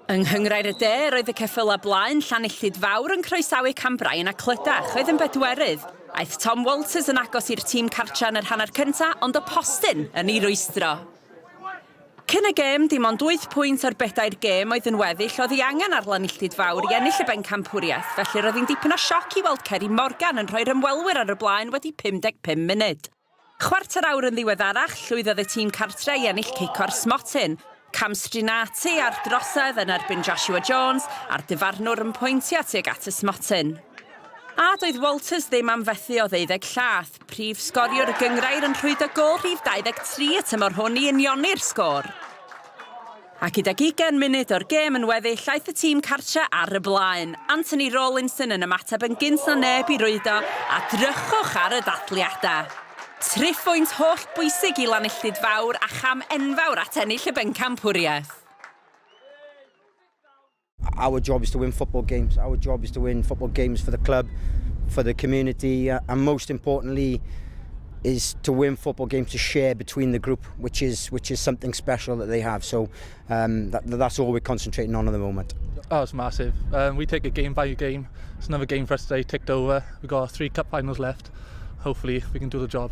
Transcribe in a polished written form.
Yng Nghynghrair y De, roedd y ceffylau blaen Llanilltud Fawr yn croesawu Cambrian a Clydach, oedd yn bedwerydd. Aeth Tom Walters yn agos i'r tîm cartra yn yr hanner cyntaf, ond y postyn yn ei rwystro. Cyn y gêm, dim ond wyth pwynt o'r bedair gêm oedd yn weddill oedd ei angen ar Lanilltud Fawr i ennill y bencampwriaeth, felly roedd hi'n dipyn o sioc i weld Ceri Morgan yn rhoi'r ymwelwyr ar y blaen wedi 55 munud. Chwarter awr yn ddiweddarach, llwyddodd y tîm cartre i ennill cic o'r smotyn. Cam Strinati ar drosedd yn erbyn Joshua Jones, a'r dyfarnwr yn pwyntio tuag at y smotyn. A doedd Walters ddim am fethu o ddeuddeg llath, prif sgoriwr y gynghrair yn rhwydo gôl rhif 23 y tymor hwn i unioni'r sgôr. A gydag ugain munud o'r gêm yn weddill, aeth y tîm cartre ar y blaen. Anthony Rawlinson yn ymateb yn gynt na neb i rwydo, a drychwch ar y dathliadau. Triphwynt holl bwysig i Lanilltud Fawr a cham enfawr at ennill y bencampwriaeth. Our job is to win football games. Our job is to win football games for the club, for the community, and most importantly, is to win football games to share between the group, which is something special that they have. So that's all we're concentrating on at the moment. Oh, it's massive. We take it game by game. It's another game for us today, ticked over. We've got three cup finals left. Hopefully, we can do the job.